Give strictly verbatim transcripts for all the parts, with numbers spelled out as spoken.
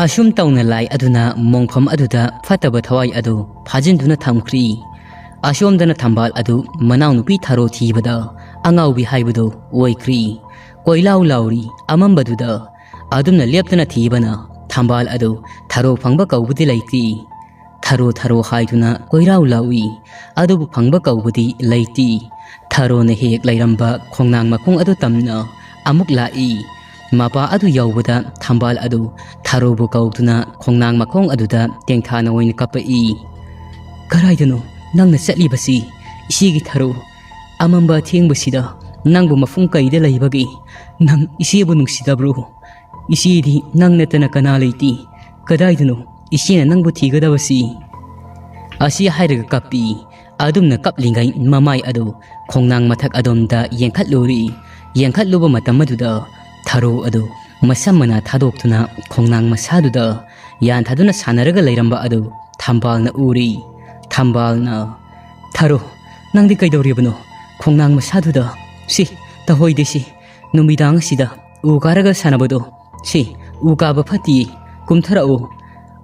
ꯑꯁꯨꯝ ꯇꯧꯅ ꯂꯥꯏ ꯑꯗꯨꯅ ꯃꯣꯡꯐꯝ ꯑꯗꯨꯗ ꯐꯠꯇꯕ ꯊꯋꯥꯏ ꯑꯗꯨ ꯐꯥꯖꯤꯟꯗꯨꯅ ꯊꯝꯈ꯭ꯔꯤ꯫ ꯑꯁꯣꯝꯗꯅ ꯊꯝꯕꯥꯜ ꯑꯗꯨ ꯃꯅꯥꯎꯅꯨꯄꯤ ꯊꯔꯣ ꯊꯤꯕꯗ ꯑꯉꯥꯎꯕꯤ ꯍꯥꯏꯕꯗꯨ ꯑꯣꯏꯈ꯭ꯔꯤ꯫ ꯀꯣꯏꯂꯥꯎ ꯂꯥꯎꯔꯤ ꯑꯃꯝꯕꯗꯨꯗ꯫ ꯑꯗꯨꯝꯅ ꯂꯦꯞꯇꯅ ꯊꯤꯕꯅ ꯊꯝꯕꯥꯜ ꯑꯗꯨ ꯊꯔꯣ ꯐꯪꯕ ꯀꯧꯕꯗꯤ ꯂꯩꯇꯦ꯫ ꯊꯔꯣ ꯊꯔꯣ ꯍꯥꯏꯗꯨꯅ ꯀꯣꯏꯔꯥꯎ ꯂꯥꯎꯏ, ꯑꯗꯨꯕꯨ ꯐꯪꯕ ꯀꯧꯕꯗꯤ ꯂꯩꯇꯦ꯫ ꯊꯔꯣꯅ ꯍꯦꯛ ꯂꯩꯔꯝꯕ ꯈꯣꯡꯅꯥꯡ ꯃꯈꯣꯡ ꯑꯗꯨ ꯇꯝꯅ ꯑꯃꯨꯛ ꯂꯥꯛꯏ꯫ ꯃꯄꯥ ꯑꯗꯨ ꯌꯧꯕꯗ ꯊꯝꯕꯥꯜ ꯑꯗꯨ ꯊꯔꯣꯕꯨ ꯀꯧꯗꯨꯅ ꯈꯣꯡꯅꯥꯡ ꯃꯈꯣꯡ ꯑꯗꯨꯗ ꯇꯦꯡꯊꯥꯅ ꯑꯣꯏꯅ ꯀꯞꯄꯛꯏ꯫ "ꯀꯗꯥꯏꯗꯅꯣ ꯅꯪꯅ ꯆꯠꯂꯤꯕꯁꯤ, ꯏꯆꯦꯒꯤ ꯊꯔꯣ? ꯑꯃꯝꯕ ꯑꯊꯦꯡꯕꯁꯤꯗ ꯅꯪꯕꯨ ꯃꯐꯝ ꯀꯩꯗ ꯂꯩꯕꯒꯦ? ꯅꯪ ꯏꯆꯦꯕꯨ ꯅꯨꯡꯁꯤꯗꯕ꯭ꯔꯣ? ꯏꯆꯦꯗꯤ ꯅꯪ ꯅꯠꯇꯅ ꯀꯅꯥ ꯂꯩꯇꯦ꯫ ꯀꯗꯥꯏꯗꯅꯣ ꯏꯆꯦꯅ ꯅꯪꯕꯨ ꯊꯤꯒꯗꯕꯁꯤ?" ꯑꯁꯤ ꯍꯥꯏꯔꯒ ꯀꯞꯄꯤ꯫ ꯑꯗꯨꯝꯅ ꯀꯞꯂꯤꯉꯩ ꯃꯃꯥꯏ ꯑꯗꯨ ꯈꯣꯡꯅꯥꯡ ꯃꯊꯛ ꯑꯗꯣꯝꯗ ꯌꯦꯡꯈꯠꯂꯨꯔꯤ꯫ ꯌꯦꯡꯈꯠꯂꯨꯕ ꯃꯇꯝ ꯑꯗꯨꯗ ꯊꯔꯣ ꯑꯗꯨ ꯃꯁꯝ ꯃꯅꯥ ꯊꯥꯗꯣꯛꯇꯨꯅ ꯈꯣꯡꯅꯥꯡ ꯃꯁꯥꯗꯨꯗ ꯌꯥꯟꯊꯗꯨꯅ ꯁꯥꯟꯅꯔꯒ ꯂꯩꯔꯝꯕ ꯑꯗꯨ ꯊꯝꯕꯥꯜꯅ ꯎꯔꯤ꯫ ꯊꯝꯕꯥꯜꯅ, "ꯊꯔꯣ, ꯅꯪꯗꯤ ꯀꯩꯗꯧꯔꯤꯕꯅꯣ ꯈꯣꯡꯅꯥꯡ ꯃꯁꯥꯗꯨꯗ? ꯁꯤ, ꯇꯧꯍꯣꯏꯗꯦ ꯁꯤ꯫ ꯅꯨꯃꯤꯗꯥꯡ ꯑꯁꯤꯗ ꯎ ꯀꯥꯔꯒ ꯁꯥꯟꯅꯕꯗꯣ꯫ ꯁꯤ, ꯎ ꯀꯥꯕ ꯐꯠꯇꯤꯌꯦ꯫ ꯀꯨꯝꯊꯔꯛꯎ꯫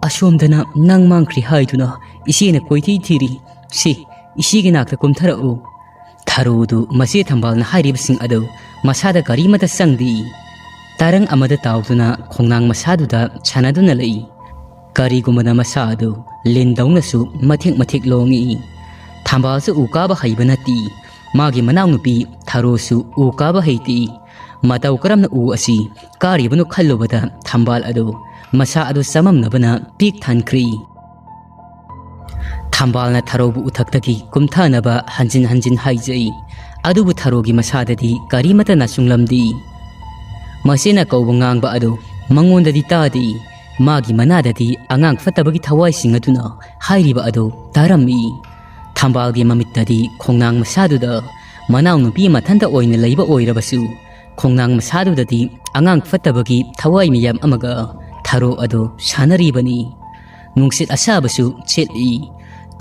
ꯑꯁꯣꯝꯗꯅ ꯅꯪ ꯃꯥꯡꯈ꯭ꯔꯤ ꯍꯥꯏꯗꯨꯅ ꯏꯆꯦꯅ ꯀꯣꯏꯊꯤ ꯊꯤꯔꯤ꯫ ꯁꯤ, ꯏꯆꯦꯒꯤ ꯅꯥꯛꯇ ꯀꯨꯝꯊꯔꯛꯎ꯫" ꯊꯔꯣꯗꯨ ꯃꯆꯦ ꯊꯝꯕꯥꯜꯅ ꯍꯥꯏꯔꯤꯕꯁꯤꯡ ꯑꯗꯨ ꯃꯁꯥꯗ ꯀꯔꯤꯃꯠꯇ ꯆꯪꯗꯦ꯫ ꯇꯔꯪ ꯑꯃꯗ ꯇꯥꯎꯗꯨꯅ ꯈꯣꯡꯅꯥꯡ ꯃꯁꯥꯗꯨꯗ ꯁꯥꯟꯅꯗꯨꯅ ꯂꯩ꯫ ꯀꯔꯤꯒꯨꯝꯕꯅ ꯃꯁꯥ ꯑꯗꯨ ꯂꯤꯟꯗꯧꯅꯁꯨ ꯃꯊꯦꯛ ꯃꯊꯦꯛ ꯂꯣꯡꯉꯤ꯫ ꯊꯝꯕꯥꯜꯁꯨ ꯎ ꯀꯥꯕ ꯍꯩꯕ ꯅꯠꯇꯦ꯫ ꯃꯥꯒꯤ ꯃꯅꯥꯎꯅꯨꯄꯤ ꯊꯔꯣꯁꯨ ꯎ ꯀꯥꯕ ꯍꯩꯇꯦ꯫ ꯃꯇꯧ ꯀꯔꯝꯅ ꯎ ꯑꯁꯤ ꯀꯥꯔꯤꯕꯅꯣ ꯈꯜꯂꯨꯕꯗ ꯊꯝꯕꯥꯜ ꯑꯗꯨ ꯃꯁꯥ ꯑꯗꯨ ꯆꯃꯝꯅꯕꯅ ꯄꯤꯛ ꯊꯟꯈ꯭ꯔꯤ꯫ ꯊꯝꯕꯥꯜꯅ ꯊꯔꯣꯕꯨ ꯎꯊꯛꯇꯒꯤ ꯀꯨꯝꯊꯅꯕ ꯍꯟꯖꯤꯟ ꯍꯟꯖꯤꯟ ꯍꯥꯏꯖꯩ, ꯑꯗꯨꯕꯨ ꯊꯔꯣꯒꯤ ꯃꯁꯥꯗꯗꯤ ꯀꯔꯤꯃꯠꯇ ꯅꯥꯆꯨꯡꯂꯝꯗꯦ꯫ ꯃꯁꯤꯅ ꯀꯧꯕ ꯉꯥꯡꯕ ꯑꯗꯨ ꯃꯉꯣꯟꯗꯗꯤ ꯇꯥꯗꯦ꯫ ꯃꯥꯒꯤ ꯃꯅꯥꯗꯗꯤ ꯑꯉꯥꯡ ꯐꯠꯇꯕꯒꯤ ꯊꯋꯥꯏꯁꯤꯡ ꯑꯗꯨꯅ ꯍꯥꯏꯔꯤꯕ ꯑꯗꯨ ꯇꯥꯔꯝꯃꯤ꯫ ꯊꯝꯕꯥꯜꯒꯤ ꯃꯃꯤꯠꯇꯗꯤ ꯈꯣꯡꯅꯥꯡ ꯃꯁꯥꯗꯨꯗ ꯃꯅꯥꯎꯅꯨꯄꯤ ꯃꯊꯟꯇ ꯑꯣꯏꯅ ꯂꯩꯕ ꯑꯣꯏꯔꯕꯁꯨ, ꯈꯣꯡꯅꯥꯡ ꯃꯁꯥꯗꯨꯗꯗꯤ ꯑꯉꯥꯡ ꯐꯠꯇꯕꯒꯤ ꯊꯋꯥꯏ ꯃꯌꯥꯝ ꯑꯃꯒ ꯊꯔꯣ ꯑꯗꯨ ꯁꯥꯟꯅꯔꯤꯕꯅꯤ꯫ ꯅꯨꯡꯁꯤꯠ ꯑꯁꯥꯕꯁꯨ ꯁꯤꯠꯂꯤ꯫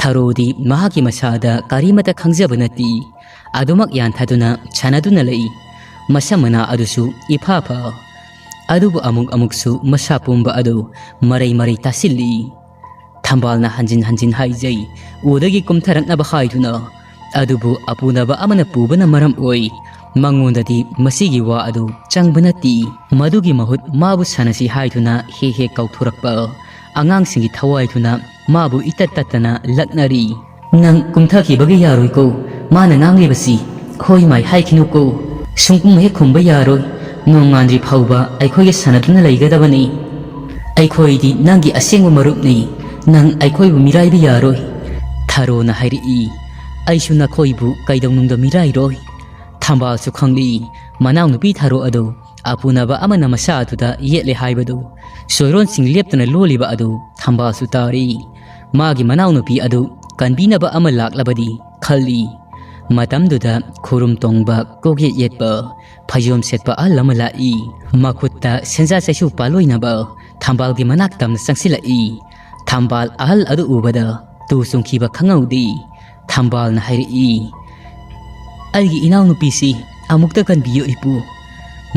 ꯊꯔꯣꯗꯤ ꯃꯍꯥꯛꯀꯤ ꯃꯁꯥꯗ ꯀꯔꯤꯃꯠꯇ ꯈꯪꯖꯕ ꯅꯠꯇꯦ꯫ ꯑꯗꯨꯃꯛ ꯌꯥꯟꯊꯗꯨꯅ ꯁꯥꯟꯅꯗꯨꯅ ꯂꯩ꯫ ꯃꯁꯝ ꯃꯅꯥ ꯑꯗꯨꯁꯨ ꯏꯐꯥ ꯐ꯫ ꯑꯗꯨꯕꯨ ꯑꯃꯨꯛ ꯑꯃꯨꯛꯁꯨ ꯃꯁꯥ ꯄꯨꯝꯕ ꯑꯗꯨ ꯃꯔꯩ ꯃꯔꯩ ꯇꯥꯁꯤꯜꯂꯤ꯫ ꯊꯝꯕꯥꯜꯅ ꯍꯟꯖꯤꯟ ꯍꯟꯖꯤꯟ ꯍꯥꯏꯖꯩ, ꯎꯗꯒꯤ ꯀꯨꯝꯊꯔꯛꯅꯕ ꯍꯥꯏꯗꯨꯅ꯫ ꯑꯗꯨꯕꯨ ꯑꯄꯨꯅꯕ ꯑꯃꯅ ꯄꯨꯕꯅ ꯃꯔꯝ ꯑꯣꯏ ꯃꯉꯣꯟꯗꯗꯤ ꯃꯁꯤꯒꯤ ꯋꯥ ꯑꯗꯨ ꯆꯪꯕ ꯅꯠꯇꯦ꯫ ꯃꯗꯨꯒꯤ ꯃꯍꯨꯠ ꯃꯥꯕꯨ ꯁꯥꯟꯅꯁꯤ ꯍꯥꯏꯗꯨꯅ ꯍꯦꯛ ꯍꯦꯛ ꯀꯧꯊꯣꯔꯛꯄ ꯑꯉꯥꯡꯁꯤꯡꯒꯤ ꯊꯋꯥꯏꯗꯨꯅ ꯃꯥꯕꯨ ꯏꯇꯠ ꯇꯠꯇꯅ ꯂꯛꯅꯔꯤ꯫ "ꯅꯪ ꯀꯨꯝꯊꯈꯤꯕꯒ ꯌꯥꯔꯣꯏꯀꯣ, ꯃꯥꯅ ꯉꯥꯡꯂꯤꯕꯁꯤ꯫ ꯍꯣꯏ ꯃꯥꯏ ꯍꯥꯏꯈꯤꯅꯨꯀꯣ꯫ ꯁꯨꯡꯀꯨꯝ ꯍꯦꯛ ꯈꯨꯝꯕ ꯌꯥꯔꯣꯏ꯫ ꯅꯣꯡꯉꯥꯟꯗ꯭ꯔꯤ ꯐꯥꯎꯕ ꯑꯩꯈꯣꯏꯒ ꯁꯥꯟꯅꯗꯨꯅ ꯂꯩꯒꯗꯕꯅꯤ꯫ ꯑꯩꯈꯣꯏꯗꯤ ꯅꯪꯒꯤ ꯑꯁꯦꯡꯕ ꯃꯔꯨꯞꯅꯤ꯫ ꯅꯪ ꯑꯩꯈꯣꯏꯕꯨ ꯃꯤꯔꯥꯏꯕ ꯌꯥꯔꯣꯏ", ꯊꯔꯣꯅ ꯍꯥꯏꯔꯛꯏ꯫ "ꯑꯩꯁꯨ ꯅꯈꯣꯏꯕꯨ ꯀꯩꯗꯧꯅꯨꯡꯗ ꯃꯤꯔꯥꯏꯔꯣꯏ"꯫ ꯊꯝꯕꯥꯜꯁꯨ ꯈꯪꯂꯤ, ꯃꯅꯥꯎꯅꯨꯄꯤ ꯊꯔꯣ ꯑꯗꯨ ꯑꯄꯨꯅꯕ ꯑꯃꯅ ꯃꯁꯥ ꯑꯗꯨꯗ ꯌꯦꯠꯂꯦ ꯍꯥꯏꯕꯗꯨ꯫ ꯆꯣꯏꯔꯣꯟꯁꯤꯡ ꯂꯦꯞꯇꯅ ꯂꯣꯜꯂꯤꯕ ꯑꯗꯨ ꯊꯝꯕꯥꯜꯁꯨ ꯇꯥꯔꯤ꯫ ꯃꯥꯒꯤ ꯃꯅꯥꯎꯅꯨꯄꯤ ꯑꯗꯨ ꯀꯟꯕꯤꯅꯕ ꯑꯃ ꯂꯥꯛꯂꯕꯗꯤ ꯈꯜꯂꯤ꯫ ꯃꯇꯝꯗꯨꯗ ꯈꯨꯔꯨꯝ ꯇꯣꯡꯕ, ꯀꯣꯛꯌꯦꯠ ꯌꯦꯠꯄ, ꯐꯩꯖꯣꯝ ꯁꯦꯠꯄ ꯑꯍꯜ ꯑꯃ ꯂꯥꯛꯏ꯫ ꯃꯈꯨꯠꯇ ꯁꯦꯟꯖꯥ ꯆꯩꯁꯨ ꯄꯥꯜꯂꯣꯏꯅꯕ ꯊꯝꯕꯥꯜꯒꯤ ꯃꯅꯥꯛ ꯇꯝꯅ ꯆꯪꯁꯤꯜꯂꯛꯏ꯫ ꯊꯝꯕꯥꯜ ꯑꯍꯜ ꯑꯗꯨ ꯎꯕꯗ ꯇꯨ ꯆꯨꯡꯈꯤꯕ ꯈꯪꯍꯧꯗꯦ꯫ ꯊꯝꯕꯥꯜꯅ ꯍꯥꯏꯔꯛꯏ, "ꯑꯩꯒꯤ ꯏꯅꯥꯎꯅꯨꯄꯤꯁꯤ ꯑꯃꯨꯛꯇ ꯀꯟꯕꯤꯌꯨ ꯏꯄꯨ"꯫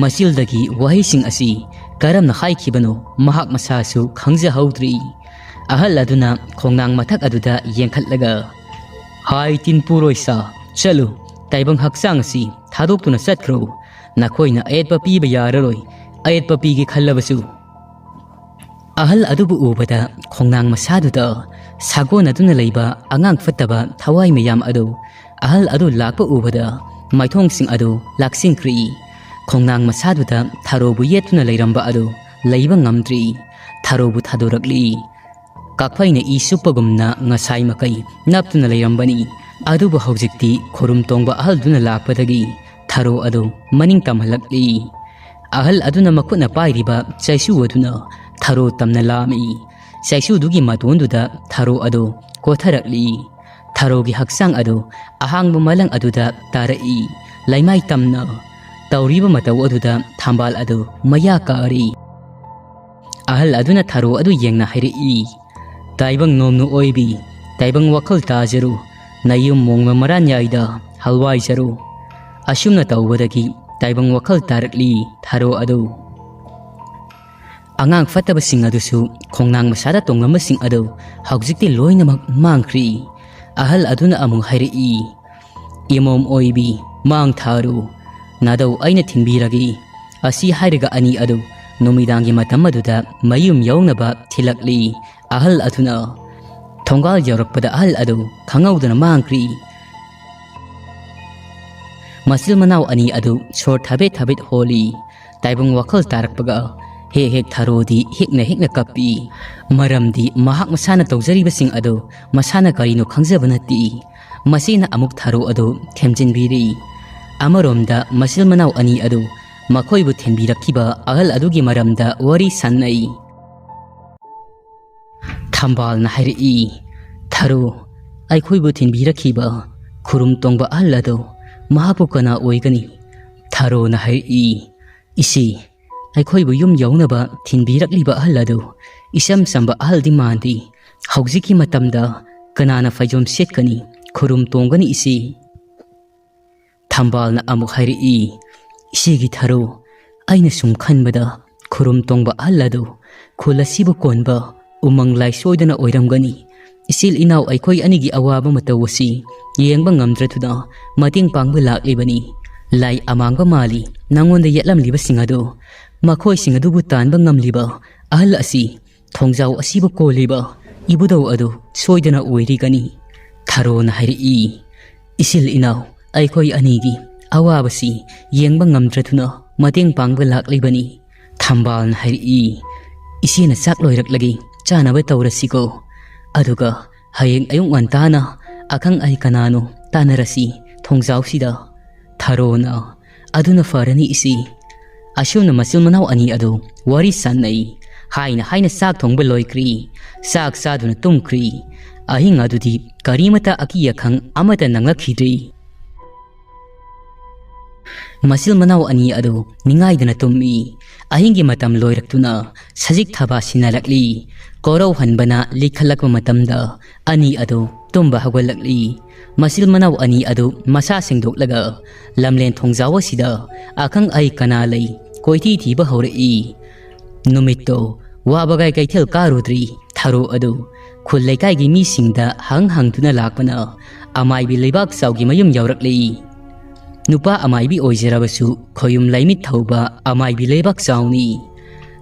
ꯃꯆꯤꯜꯗꯒꯤ ꯋꯥꯍꯩꯁꯤꯡ ꯑꯁꯤ ꯀꯔꯝꯅ ꯍꯥꯏꯈꯤꯕꯅꯣ ꯃꯍꯥꯛ ꯃꯁꯥꯁꯨ ꯈꯪꯖꯍꯧꯗ꯭ꯔꯤ꯫ ꯑꯍꯜ ꯑꯗꯨꯅ ꯈꯣꯡꯅꯥꯡ ꯃꯊꯛ ꯑꯗꯨꯗ ꯌꯦꯡꯈꯠꯂꯒ, "ꯍꯥꯏ ꯇꯤꯟ ꯄꯨꯔꯣꯏꯁꯥ, ꯆꯠꯂꯨ, ꯇꯥꯏꯕꯪ ꯍꯛꯆꯥꯡ ꯑꯁꯤ ꯊꯥꯗꯣꯛꯇꯨꯅ ꯆꯠꯈ꯭ꯔꯣ꯫ ꯅꯈꯣꯏꯅ ꯑꯌꯦꯠꯄ ꯄꯤꯕ ꯌꯥꯔꯔꯣꯏ꯫ ꯑꯌꯦꯠꯄ ꯄꯤꯒꯦ ꯈꯜꯂꯕꯁꯨ"꯫ ꯑꯍꯜ ꯑꯗꯨꯕꯨ ꯎꯕꯗ ꯈꯣꯡꯅꯥꯡ ꯃꯁꯥꯗꯨꯗ ꯁꯥꯒꯣꯟꯅꯗꯨꯅ ꯂꯩꯕ ꯑꯉꯥꯡ ꯐꯠꯇꯕ ꯊꯋꯥꯏ ꯃꯌꯥꯝ ꯑꯗꯨ ꯑꯍꯜ ꯑꯗꯨ ꯂꯥꯛꯄ ꯎꯕꯗ ꯃꯥꯏꯊꯣꯡꯁꯤꯡ ꯑꯗꯨ ꯂꯥꯛꯁꯤꯟꯈ꯭ꯔꯤ꯫ ꯈꯣꯡꯅꯥꯡ ꯃꯁꯥꯗꯨꯗ ꯊꯔꯣꯕꯨ ꯌꯦꯠꯇꯨꯅ ꯂꯩꯔꯝꯕ ꯑꯗꯨ ꯂꯩꯕ ꯉꯝꯗ꯭ꯔꯤ꯫ ꯊꯔꯣꯕꯨ ꯊꯥꯗꯣꯔꯛꯂꯤ꯫ ꯀꯥꯛꯐꯩꯅ ꯏ ꯆꯨꯞꯄꯒꯨꯝꯅ ꯉꯁꯥꯏ ꯃꯈꯩ ꯅꯞꯇꯨꯅ ꯂꯩꯔꯝꯕꯅꯤ꯫ ꯑꯗꯨꯕꯨ ꯍꯧꯖꯤꯛꯇꯤ ꯈꯨꯔꯨꯝ ꯇꯣꯡꯕ ꯑꯍꯜꯗꯨꯅ ꯂꯥꯛꯄꯗꯒꯤ ꯊꯔꯣ ꯑꯗꯨ ꯃꯅꯤꯡ ꯇꯝꯍꯜꯂꯛꯂꯤ꯫ ꯑꯍꯜ ꯑꯗꯨꯅ ꯃꯈꯨꯠꯅ ꯄꯥꯏꯔꯤꯕ ꯆꯩꯁꯨ ꯑꯗꯨꯅ ꯊꯔꯣ ꯇꯝꯅ ꯂꯥꯝꯃꯤ꯫ ꯆꯩꯁꯨꯗꯨꯒꯤ ꯃꯇꯣꯟꯗꯨꯗ ꯊꯔꯣ ꯑꯗꯨ ꯀꯣꯊꯔꯛꯂꯤ꯫ ꯊꯔꯣꯒꯤ ꯍꯛꯆꯥꯡ ꯑꯗꯨ ꯑꯍꯥꯡꯕ ꯃꯂꯪ ꯑꯗꯨꯗ ꯇꯥꯔꯛꯏ꯫ ꯂꯩꯃꯥꯏ ꯇꯝꯅ ꯇꯧꯔꯤꯕ ꯃꯇꯧ ꯑꯗꯨꯗ ꯊꯝꯕꯥꯜ ꯑꯗꯨ ꯃꯌꯥ ꯀꯥꯔꯤ꯫ ꯑꯍꯜ ꯑꯗꯨꯅ ꯊꯔꯣ ꯑꯗꯨ ꯌꯦꯡꯅ ꯍꯥꯏꯔꯛꯏ, "ꯇꯥꯏꯕꯪ ꯅꯣꯝꯅ ꯑꯣꯏꯕꯤ, ꯇꯥꯏꯕꯪ ꯋꯥꯈꯜ ꯇꯥꯖꯔꯨ, ꯅꯌꯨꯝ ꯃꯣꯡꯃ ꯃꯔꯥꯟ ꯌꯥꯏꯗ ꯍꯜꯋꯥꯏꯖꯔꯨ"꯫ ꯑꯁꯨꯝꯅ ꯇꯧꯕꯗꯒꯤ ꯇꯥꯏꯕꯪ ꯋꯥꯈꯜ ꯇꯥꯔꯛꯂꯤ ꯊꯔꯣ ꯑꯗꯨ꯫ ꯑꯉꯥꯡ ꯐꯠꯇꯕꯁꯤꯡ ꯑꯗꯨꯁꯨ ꯈꯣꯡꯅꯥꯡ ꯃꯁꯥꯗ ꯇꯣꯡꯂꯝꯕꯁꯤꯡ ꯑꯗꯨ ꯍꯧꯖꯤꯛꯇꯤ ꯂꯣꯏꯅꯃꯛ ꯃꯥꯡꯈ꯭ꯔꯤ꯫ ꯑꯍꯜ ꯑꯗꯨꯅ ꯑꯃꯨꯛ ꯍꯥꯏꯔꯛꯏ, "ꯏꯃꯣꯝ ꯑꯣꯏꯕꯤ, ꯃꯥꯡ ꯊꯥꯔꯨ, ꯅꯥꯗꯧ ꯑꯩꯅ ꯊꯤꯟꯕꯤꯔꯒꯦ"꯫ ꯑꯁꯤ ꯍꯥꯏꯔꯒ ꯑꯅꯤ ꯑꯗꯨ ꯅꯨꯃꯤꯗꯥꯡꯒꯤ ꯃꯇꯝ ꯑꯗꯨꯗ ꯃꯌꯨꯝ ꯌꯧꯅꯕ ꯊꯤꯜꯂꯛꯂꯤ꯫ ꯑꯍꯜ ꯑꯗꯨꯅ ꯊꯣꯡꯒꯥꯜ ꯌꯧꯔꯛꯄꯗ ꯑꯍꯜ ꯑꯗꯨ ꯈꯪꯍꯧꯗꯅ ꯃꯥꯡꯈ꯭ꯔꯤ꯫ ꯃꯆꯤꯜ ꯃꯅꯥꯎ ꯑꯅꯤ ꯑꯗꯨ ꯁꯣꯔ ꯊꯥꯕꯦꯠ ꯊꯥꯕꯦꯠ ꯍꯣꯜꯂꯤ꯫ ꯇꯥꯏꯕꯪ ꯋꯥꯈꯜ ꯇꯥꯔꯛꯄꯒ ꯍꯦꯛ ꯍꯦꯛ ꯊꯔꯣꯗꯤ ꯍꯦꯛꯅ ꯍꯦꯛꯅ ꯀꯞꯄꯤ꯫ ꯃꯔꯝꯗꯤ ꯃꯍꯥꯛ ꯃꯁꯥꯅ ꯇꯧꯖꯔꯤꯕꯁꯤꯡ ꯑꯗꯨ ꯃꯁꯥꯅ ꯀꯔꯤꯅꯣ ꯈꯪꯖꯕ ꯅꯠꯇꯦ꯫ ꯃꯁꯤꯅ ꯑꯃꯨꯛ ꯊꯔꯣ ꯑꯗꯨ ꯊꯦꯝꯖꯤꯟꯕꯤꯔꯤ꯫ ꯑꯃꯔꯣꯝꯗ ꯃꯆꯤꯜ ꯃꯅꯥꯎ ꯑꯅꯤ ꯑꯗꯨ ꯃꯈꯣꯏꯕꯨ ꯊꯦꯝꯕꯤꯔꯛꯈꯤꯕ ꯑꯍꯜ ꯑꯗꯨꯒꯤ ꯃꯔꯝꯗ ꯋꯥꯔꯤ ꯁꯥꯟꯅꯩ꯫ ꯊꯝꯕꯥꯜꯅ ꯍꯥꯏꯔꯛꯏ, "ꯊꯔꯣ, ꯑꯩꯈꯣꯏꯕꯨ ꯊꯤꯟꯕꯤꯔꯛꯈꯤꯕ ꯈꯨꯔꯨꯝ ꯇꯣꯡꯕ ꯑꯍꯜ ꯑꯗꯨ ꯃꯍꯥꯛꯄꯨ ꯀꯅꯥ ꯑꯣꯏꯒꯅꯤ?" ꯊꯔꯣꯅ ꯍꯥꯏꯔꯛꯏ, "ꯏꯆꯦ, ꯑꯩꯈꯣꯏꯕꯨ ꯌꯨꯝ ꯌꯧꯅꯕ ꯊꯤꯟꯕꯤꯔꯛꯂꯤꯕ ꯑꯍꯜ ꯑꯗꯨ ꯏꯆꯝ ꯆꯝꯕ ꯑꯍꯜꯗꯤ ꯃꯥꯟꯗꯦ꯫ ꯍꯧꯖꯤꯛꯀꯤ ꯃꯇꯝꯗ ꯀꯅꯥꯅ ꯐꯩꯖꯣꯝ ꯁꯦꯠꯀꯅꯤ, ꯈꯨꯔꯨꯝ ꯇꯣꯡꯒꯅꯤ ꯏꯆꯦ?" ꯊꯝꯕꯥꯜꯅ ꯑꯃꯨꯛ ꯍꯥꯏꯔꯛꯏ, "ꯏꯆꯦꯒꯤ ꯊꯔꯣ, ꯑꯩꯅ ꯁꯨꯝ ꯈꯟꯕꯗ ꯈꯨꯔꯨꯝ ꯇꯣꯡꯕ ꯑꯍꯜ ꯑꯗꯨ ꯈꯨꯜ ꯑꯁꯤꯕꯨ ꯀꯣꯟꯕ ꯎꯃꯪ ꯂꯥꯏ ꯁꯣꯏꯗꯅ ꯑꯣꯏꯔꯝꯒꯅꯤ꯫ ꯏꯆꯤꯜ ꯏꯅꯥꯎ ꯑꯩꯈꯣꯏ ꯑꯅꯤꯒꯤ ꯑꯋꯥꯕ ꯃꯇꯧ ꯑꯁꯤ ꯌꯦꯡꯕ ꯉꯝꯗ꯭ꯔꯗꯨꯅ ꯃꯇꯦꯡ ꯄꯥꯡꯕ ꯂꯥꯛꯂꯤꯕꯅꯤ꯫ ꯂꯥꯏ ꯑꯃꯥꯡꯕ ꯃꯥꯜꯂꯤ ꯅꯉꯣꯟꯗ ꯌꯦꯠꯂꯝꯂꯤꯕꯁꯤꯡ ꯑꯗꯨ꯫ ꯃꯈꯣꯏꯁꯤꯡ ꯑꯗꯨꯕꯨ ꯇꯥꯟꯕ ꯉꯝꯂꯤꯕ ꯑꯍꯜ ꯑꯁꯤ ꯊꯣꯡꯖꯥꯎ ꯑꯁꯤꯕꯨ ꯀꯣꯜꯂꯤꯕ ꯏꯕꯨꯙꯧ ꯑꯗꯨ ꯁꯣꯏꯗꯅ ꯑꯣꯏꯔꯤꯒꯅꯤ꯫" ꯊꯔꯣꯅ ꯍꯥꯏꯔꯛꯏ, "ꯏꯆꯤꯜ ꯏꯅꯥꯎ ꯑꯩꯈꯣꯏ ꯑꯅꯤꯒꯤ ꯑꯋꯥꯕꯁꯤ ꯌꯦꯡꯕ ꯉꯝꯗ꯭ꯔꯗꯨꯅ ꯃꯇꯦꯡ ꯄꯥꯡꯕ ꯂꯥꯛꯂꯤꯕꯅꯤ꯫" ꯊꯝꯕꯥꯜꯅ ꯍꯥꯏꯔꯛꯏ, "ꯏꯆꯦꯅ ꯆꯥꯛ ꯂꯣꯏꯔꯛꯂꯒꯦ, ꯆꯥꯅꯕ ꯇꯧꯔꯁꯤꯀꯣ꯫ ꯑꯗꯨꯒ ꯍꯌꯦꯡ ꯑꯌꯨꯛ ꯉꯟꯇꯥꯅ ꯑꯈꯪ ꯑꯍꯩ ꯀꯅꯥꯅꯣ ꯇꯥꯟꯅꯔꯁꯤ ꯊꯣꯡꯖꯥꯎꯁꯤꯗ꯫" ꯊꯔꯣꯅ, "ꯑꯗꯨꯅ ꯐꯔꯅꯤ ꯏꯆꯦ꯫" ꯑꯁꯨꯝꯅ ꯃꯆꯤꯟ ꯃꯅꯥꯎ ꯑꯅꯤ ꯑꯗꯨ ꯋꯥꯔꯤ ꯁꯥꯟꯅꯩ꯫ ꯍꯥꯏꯅ ꯍꯥꯏꯅ ꯆꯥꯛ ꯊꯣꯡꯕ ꯂꯣꯏꯈ꯭ꯔꯤ꯫ ꯆꯥꯛ ꯆꯥꯗꯨꯅ ꯇꯨꯝꯈ꯭ꯔꯤ꯫ ꯑꯍꯤꯡ ꯑꯗꯨꯗꯤ ꯀꯔꯤꯃꯇ ꯑꯀꯤ ꯑꯈꯪ ꯑꯃꯠꯇ ꯅꯪꯂꯛꯈꯤꯗ꯭ꯔꯤ꯫ ꯃꯆꯤꯜ ꯃꯅꯥꯎ ꯑꯅꯤ ꯑꯗꯨ ꯅꯤꯡꯉꯥꯏꯗꯅ ꯇꯨꯝꯃꯤ꯫ ꯑꯍꯤꯡꯒꯤ ꯃꯇꯝ ꯂꯣꯏꯔꯛꯇꯨꯅ ꯁꯖꯤꯛ ꯊꯥꯕ ꯁꯤꯟꯅꯔꯛꯂꯤ꯫ ꯀꯣꯔꯧꯍꯟꯕꯅ ꯂꯤꯈꯠꯂꯛꯄ ꯃꯇꯝꯗ ꯑꯅꯤ ꯑꯗꯨ ꯇꯨꯝꯕ ꯍꯧꯒꯠꯂꯛꯂꯤ꯫ ꯃꯆꯤꯜ ꯃꯅꯥꯎ ꯑꯅꯤ ꯑꯗꯨ ꯃꯁꯥ ꯁꯦꯡꯗꯣꯛꯂꯒ ꯂꯝꯂꯦꯟ ꯊꯣꯡꯖꯥꯎ ꯑꯁꯤꯗ ꯑꯈꯪ ꯑꯍꯩ ꯀꯅꯥ ꯂꯩ ꯀꯣꯏꯊꯤ ꯊꯤꯕ ꯍꯧꯔꯛꯏ꯫ ꯅꯨꯃꯤꯠꯇꯣ ꯋꯥꯕꯒꯥꯏ ꯀꯩꯊꯦꯜ ꯀꯥꯔꯨꯗ꯭ꯔꯤ ꯊꯔꯣ ꯑꯗꯨ ꯈꯨꯜ ꯂꯩꯀꯥꯏꯒꯤ ꯃꯤꯁꯤꯡꯗ ꯍꯪ ꯍꯪꯗꯨꯅ ꯂꯥꯛꯄꯅ ꯑꯃꯥꯏꯕꯤ ꯂꯩꯕꯥꯛ ꯆꯥꯎꯒꯤ ꯃꯌꯨꯝ ꯌꯧꯔꯛꯂꯤ꯫ ꯅꯨꯄꯥ ꯑꯃꯥꯏꯕꯤ ꯑꯣꯏꯖꯔꯕꯁꯨ ꯈꯣꯌꯨꯝ ꯂꯩꯃꯤꯠ ꯊꯧꯕ ꯑꯃꯥꯏꯕꯤ ꯂꯩꯕꯥꯛ ꯆꯥꯎꯅꯤ꯫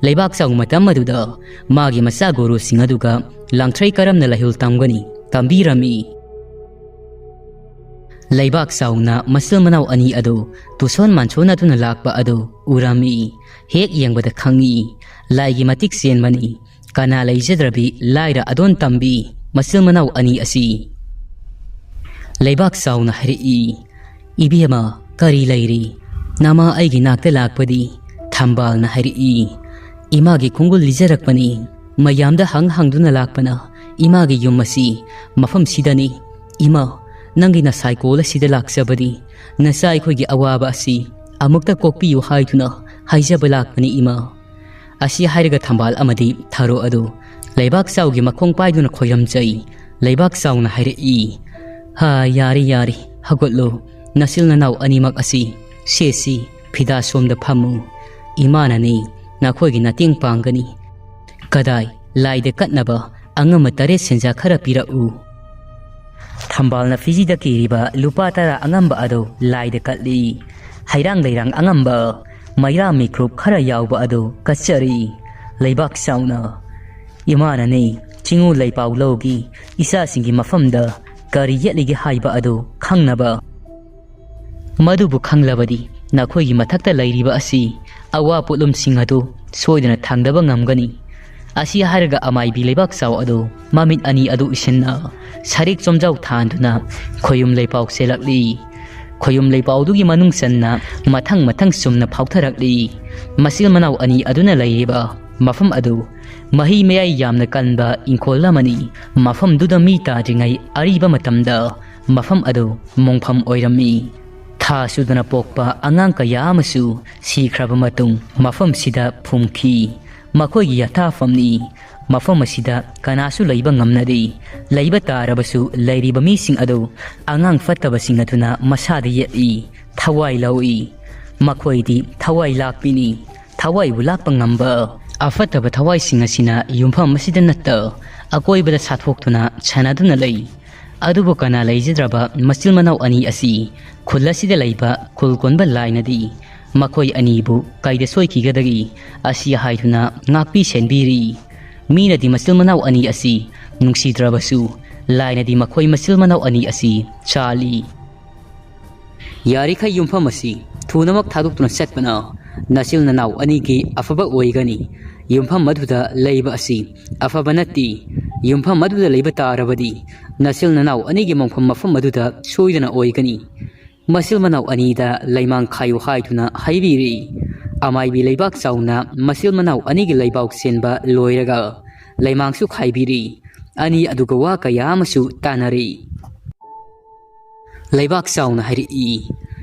ꯂꯩꯕꯥꯛ ꯆꯥꯎ ꯃꯇꯝ ꯑꯗꯨꯗ ꯃꯥꯒꯤ ꯃꯆꯥ ꯒꯨꯔꯨꯁꯤꯡ ꯑꯗꯨꯒ ꯂꯥꯡꯊ꯭ꯔꯩ ꯀꯔꯝꯅ ꯂꯩꯍꯨꯜ ꯇꯝꯒꯅꯤ ꯇꯝꯕꯤꯔꯝꯃꯤ꯫ ꯂꯩꯕꯥꯛ ꯆꯥꯎꯅ ꯃꯆꯤꯜ ꯃꯅꯥꯎ ꯑꯅꯤ ꯑꯗꯨ ꯇꯨꯁꯣꯟ ꯃꯥꯟꯁꯣꯟꯅꯗꯨꯅ ꯂꯥꯛꯄ ꯑꯗꯨ ꯎꯔꯝꯃꯤ꯫ ꯍꯦꯛ ꯌꯦꯡꯕꯗ ꯈꯪꯉꯤ, ꯂꯥꯏꯒꯤ ꯃꯇꯤꯛ ꯆꯦꯟꯕꯅꯤ꯫ ꯀꯅꯥ ꯂꯩꯖꯗ꯭ꯔꯕꯤ ꯂꯥꯏꯔ ꯑꯗꯣꯟ ꯇꯝꯕꯤ ꯃꯆꯤꯜ ꯃꯅꯥꯎ ꯑꯅꯤ ꯑꯁꯤ꯫ ꯂꯩꯕꯥꯛ ꯆꯥꯎꯅ ꯍꯥꯏꯔꯛꯏ, "ꯏꯕꯦꯝꯃ, ꯀꯔꯤ ꯂꯩꯔꯤ? ꯅꯃꯥ ꯑꯩꯒꯤ ꯅꯥꯛꯇ ꯂꯥꯛꯄꯗꯤ?" ꯊꯝꯕꯥꯜꯅ ꯍꯥꯏꯔꯛꯏ, "ꯏꯃꯥꯒꯤ ꯈꯣꯡꯒꯨꯜ ꯂꯤꯖꯔꯛꯄꯅꯤ꯫ ꯃꯌꯥꯝꯗ ꯍꯪ ꯍꯪꯗꯨꯅ ꯂꯥꯛꯄꯅ ꯏꯃꯥꯒꯤ ꯌꯨꯝ ꯑꯁꯤ ꯃꯐꯝꯁꯤꯗꯅꯤ꯫ ꯏꯃꯥ, ꯅꯪꯒꯤ ꯅꯁꯥꯏꯀꯣꯜ ꯑꯁꯤꯗ ꯂꯥꯛꯆꯕꯗꯤ ꯅꯆꯥ ꯑꯩꯈꯣꯏꯒꯤ ꯑꯋꯥꯕ ꯑꯁꯤ ꯑꯃꯨꯛꯇ ꯀꯣꯛꯄꯤꯌꯨ ꯍꯥꯏꯗꯨꯅ ꯍꯥꯏꯖꯕ ꯂꯥꯛꯄꯅꯤ ꯏꯃꯥ꯫" ꯑꯁꯤ ꯍꯥꯏꯔꯒ ꯊꯝꯕꯥꯜ ꯑꯃꯗꯤ ꯊꯔꯣ ꯑꯗꯨ ꯂꯩꯕꯥꯛ ꯆꯥꯎꯒꯤ ꯃꯈꯣꯡ ꯄꯥꯏꯗꯨꯅ ꯈꯣꯏꯔꯝꯖꯩ꯫ ꯂꯩꯕꯥꯛ ꯆꯥꯎꯅ ꯍꯥꯏꯔꯛꯏ, "ꯍꯥ, ꯌꯥꯔꯦ, ꯌꯥꯔꯦ, ꯍꯧꯒꯠꯂꯣ꯫ ꯅꯆꯤꯜ ꯅꯅꯥꯎ ꯑꯅꯤꯃꯛ ꯑꯁꯤ ꯁꯦ ꯁꯤ, ꯐꯤꯗꯥ ꯁꯣꯝꯗ ꯐꯝꯃꯨ꯫ ꯏꯃꯥꯅꯅꯤ ꯅꯈꯣꯏꯒꯤ ꯃꯇꯦꯡ ꯄꯥꯡꯒꯅꯤ꯫ ꯀꯗꯥꯏ, ꯂꯥꯏꯗ ꯀꯠꯅꯕ ꯑꯉꯝꯕ ꯇꯔꯦꯠ ꯁꯦꯟꯖꯥ ꯈꯔ ꯄꯤꯔꯛꯎ꯫" ꯊꯝꯕꯥꯜꯅ ꯐꯤꯖꯤꯗ ꯀꯤꯔꯤꯕ ꯂꯨꯄꯥ ꯇꯔꯥ ꯑꯉꯝꯕ ꯑꯗꯨ ꯂꯥꯏꯗ ꯀꯠꯂꯤ꯫ ꯍꯩꯔꯥꯡ ꯂꯩꯔꯥꯡ ꯑꯉꯝꯕ, ꯃꯩꯔꯥ ꯃꯤꯀ꯭ꯔꯨꯞ ꯈꯔ ꯌꯥꯎꯕ ꯑꯗꯨ ꯀꯠꯆꯔꯤ꯫ ꯂꯩꯕꯥꯛ ꯆꯥꯎꯅ, ꯏꯃꯥꯅꯅꯤ ꯆꯤꯡꯉꯨ ꯂꯩꯄꯥꯎ ꯂꯧꯒꯤ ꯏꯆꯥꯁꯤꯡꯒꯤ ꯃꯐꯝꯗ ꯀꯔꯤ ꯌꯦꯠꯂꯤꯒꯦ ꯍꯥꯏꯕ ꯑꯗꯨ ꯈꯪꯅꯕ꯫ ꯃꯗꯨꯕꯨ ꯈꯪꯂꯕꯗꯤ ꯅꯈꯣꯏꯒꯤ ꯃꯊꯛꯇ ꯂꯩꯔꯤꯕ ꯑꯁꯤ ꯑꯋꯥ ꯄꯣꯠꯂꯨꯝꯁꯤꯡ ꯑꯗꯨ ꯁꯣꯏꯗꯅ ꯊꯥꯡꯗꯕ ꯉꯝꯒꯅꯤ꯫ ꯑꯁꯤ ꯍꯥꯏꯔꯒ ꯑꯃꯥꯏꯕꯤ ꯂꯩꯕꯥꯛ ꯆꯥꯎ ꯑꯗꯨ ꯃꯃꯤꯠ ꯑꯅꯤ ꯑꯗꯨ ꯏꯁꯤꯟꯅ ꯁꯔꯤꯛ ꯆꯣꯝꯖꯥꯎ ꯊꯥꯟꯗꯨꯅ ꯈꯣꯌꯨꯝ ꯂꯩꯄꯥꯎ ꯆꯦꯜꯂꯛꯂꯤ꯫ ꯈꯣꯌꯨꯝ ꯂꯩꯄꯥꯎꯗꯨꯒꯤ ꯃꯅꯨꯡ ꯆꯟꯅ ꯃꯊꯪ ꯃꯊꯪ ꯆꯨꯝꯅ ꯐꯥꯎꯊꯔꯛꯂꯤ꯫ ꯃꯆꯤꯜ ꯃꯅꯥꯎ ꯑꯅꯤ ꯑꯗꯨꯅ ꯂꯩꯔꯤꯕ ꯃꯐꯝ ꯑꯗꯨ ꯃꯍꯩ ꯃꯌꯥꯏ ꯌꯥꯝꯅ ꯀꯟꯕ ꯏꯪꯈꯣꯜ ꯑꯃꯅꯤ꯫ ꯃꯐꯝꯗꯨꯗ ꯃꯤ ꯇꯥꯗ꯭ꯔꯤꯉꯩ ꯑꯔꯤꯕ ꯃꯇꯝꯗ ꯃꯐꯝ ꯑꯗꯨ ꯃꯣꯡꯐꯝ ꯑꯣꯏꯔꯝꯃꯤ꯫ ꯊꯥ ꯁꯨꯗꯅ ꯄꯣꯛꯄ ꯑꯉꯥꯡ ꯀꯌꯥ ꯑꯃꯁꯨ ꯁꯤꯈ꯭ꯔꯕ ꯃꯇꯨꯡ ꯃꯐꯝꯁꯤꯗ ꯐꯨꯝꯈꯤ꯫ ꯃꯈꯣꯏꯒꯤ ꯌꯥꯊꯥꯐꯝꯅꯤ꯫ ꯃꯐꯝ ꯑꯁꯤꯗ ꯀꯅꯥꯁꯨ ꯂꯩꯕ ꯉꯝꯅꯗꯦ꯫ ꯂꯩꯕ ꯇꯥꯔꯕꯁꯨ ꯂꯩꯔꯤꯕ ꯃꯤꯁꯤꯡ ꯑꯗꯨ ꯑꯉꯥꯡ ꯐꯠꯇꯕꯁꯤꯡ ꯑꯗꯨꯅ ꯃꯁꯥꯗ ꯌꯦꯠꯂꯤ, ꯊꯋꯥꯏ ꯂꯧꯏ꯫ ꯃꯈꯣꯏꯗꯤ ꯊꯋꯥꯏ ꯂꯥꯛꯄꯤꯅꯤ꯫ ꯊꯋꯥꯏꯕꯨ ꯂꯥꯛꯄ ꯉꯝꯕ ꯑꯐꯠꯇꯕ ꯊꯋꯥꯏꯁꯤꯡ ꯑꯁꯤꯅ ꯌꯨꯝꯐꯝ ꯑꯁꯤꯗ ꯅꯠꯇ ꯑꯀꯣꯏꯕꯗ ꯁꯥꯊꯣꯛꯇꯨꯅ ꯁꯥꯟꯅꯗꯨꯅ ꯂꯩ꯫ ꯑꯗꯨꯕꯨ ꯀꯅꯥ ꯂꯩꯖꯗ꯭ꯔꯕ ꯃꯆꯤꯜ ꯃꯅꯥꯎ ꯑꯅꯤ ꯑꯁꯤ ꯈꯨꯜ ꯑꯁꯤꯗ ꯂꯩꯕ ꯈꯨꯜ ꯀꯣꯟꯕ ꯂꯥꯏꯅꯗꯤ ꯃꯈꯣꯏ ꯑꯅꯤꯕꯨ ꯀꯩꯗ ꯁꯣꯏꯈꯤꯒꯗꯒꯦ ꯑꯁꯤ ꯍꯥꯏꯗꯨꯅ ꯉꯥꯛꯄꯤ ꯁꯦꯟꯕꯤꯔꯤ꯫ ꯃꯤꯅꯗꯤ ꯃꯆꯤꯜ ꯃꯅꯥꯎ ꯑꯅꯤ ꯑꯁꯤ ꯅꯨꯡꯁꯤꯗ꯭ꯔꯕꯁꯨ ꯂꯥꯏꯅꯗꯤ ꯃꯈꯣꯏ ꯃꯆꯤꯜ ꯃꯅꯥꯎ ꯑꯅꯤ ꯑꯁꯤ ꯆꯥꯜꯂꯤ꯫ ꯌꯥꯔꯤꯈꯩ ꯌꯨꯝꯐꯝ ꯑꯁꯤ ꯊꯨꯅꯃꯛ ꯊꯥꯗꯣꯛꯇꯨꯅ ꯆꯠꯄꯅ ꯅꯆꯤꯜ ꯅꯅꯥꯎ ꯑꯅꯤꯒꯤ ꯑꯐꯕ ꯑꯣꯏꯒꯅꯤ꯫ ꯌꯨꯝꯐꯝ ꯑꯗꯨꯗ ꯂꯩꯕ ꯑꯁꯤ ꯑꯐꯕ ꯅꯠꯇꯦ꯫ ꯌꯨꯝꯐꯝ ꯑꯗꯨꯗ ꯂꯩꯕ ꯇꯥꯔꯕꯗꯤ ꯅꯆꯤꯜ ꯅꯅꯥꯎ ꯑꯅꯤꯒꯤ ꯃꯣꯡꯐꯝ ꯃꯐꯝ ꯑꯗꯨꯗ ꯁꯣꯏꯗꯅ ꯑꯣꯏꯒꯅꯤ꯫ ꯃꯆꯤꯜ ꯃꯅꯥꯎ ꯑꯅꯤꯗ ꯂꯩꯃꯥꯡ ꯈꯥꯏꯌꯨ ꯍꯥꯏꯗꯨꯅ ꯍꯥꯏꯕꯤꯔꯤ꯫ ꯑꯃꯥꯏꯕꯤ ꯂꯩꯕꯥꯛ ꯆꯥꯎꯅ ꯃꯆꯤꯜ ꯃꯅꯥꯎ ꯑꯅꯤꯒꯤ ꯂꯩꯕꯥꯛ ꯁꯦꯟꯕ ꯂꯣꯏꯔꯒ ꯂꯩꯃꯥꯡꯁꯨ ꯈꯥꯏꯕꯤꯔꯤ꯫ ꯑꯅꯤ ꯑꯗꯨꯒ ꯋꯥ ꯀꯌꯥ ꯑꯃꯁꯨ ꯇꯥꯅꯔꯤ꯫ ꯂꯩꯕꯥꯛ ꯆꯥꯎꯅ ꯍꯥꯏꯔꯛꯏ,